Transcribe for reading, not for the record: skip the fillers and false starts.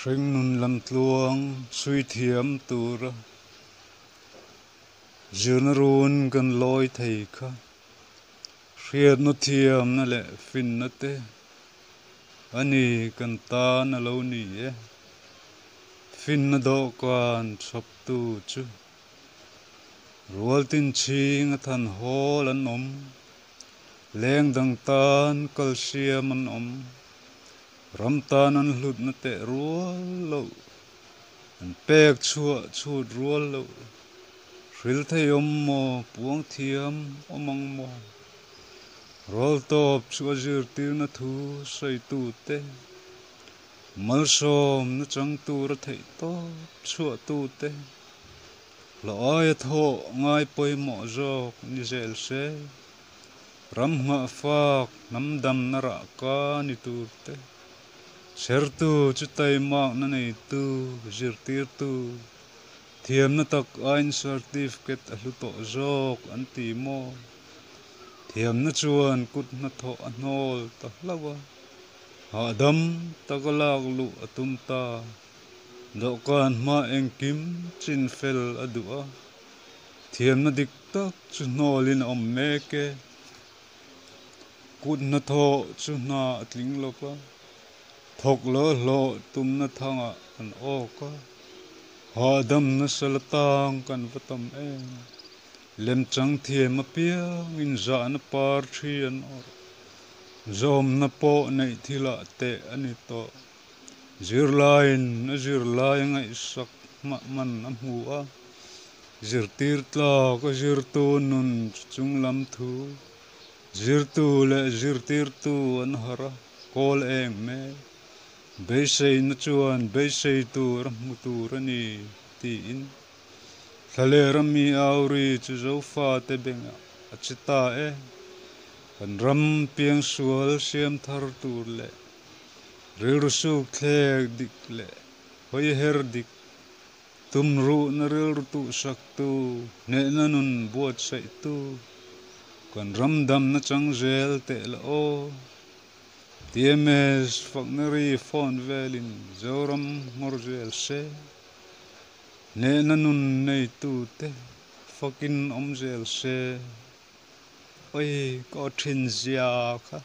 Hringnun lamtluang chhui thiam tura zirna run kan lawi thei kha hriatna thiamna leh finna te a ni kan tan a lo ni e. Finna dawhkan chhawptu chu Rualtin chhing a than hawl an awm, leng dang tan kalsiam an awm. Ram tan an hlutna teh rual loh, an pek chhuah chhut rual loh, hril thei awm maw, puang thiam awm ang maw? Rawl tawp chu a zirtirna thu sawitute, malsawmna chang tura theih tawp chhuahtute, hlawh aia thawh ngai pawimawh zawk ni zel se. Ram nghah fak hnam damna rah ka ni tur te, chhertu chu taimakna neitu, zirtirtu, thiamna tak aiin certificate a hlu tawh zawk an ti maw? Thiamna chuan kut hnathawh a hnawl ta hlauh a, hahdam taka lak luh a tum ta. Dawhkan hma engkim chin fel a duh a, thiamna dik tak chu hnawlin a awm mek e. Kut hnathawh chu hna a tling lo va, thawk lo hlawh tumna thangah kan awk a, hahdam nasa la tang kan va tam em. Lemchang thiam apiangin zahna par thi an awrh, zawmna pawh neih thilah teh a ni tawh. Zirlaiin a zirlai a ngaihsak hmah man a hmu a, zirtir tlak a zirtu nun chu chung lam thu, zirtu leh zirtirtu an harh a, kawl eng mek. Beiseina chuan beisei tur a hmu tur a ni, tiin Thlalera mi auri chu Zofate bengah a che ta e. Kan ram piangsual siam thar tur leh Rilru suk thlek dik leh hawi her dik, tum ruhna rilru tuhsak tu, hnehna nun buatsaih tu, kan ram damna chang zel teh la aw. TMS fakna ri phone velin Zoram nghawr zel se, hnehna nun neitu te fakin awm zel se. Oi ka aw thin zia kha.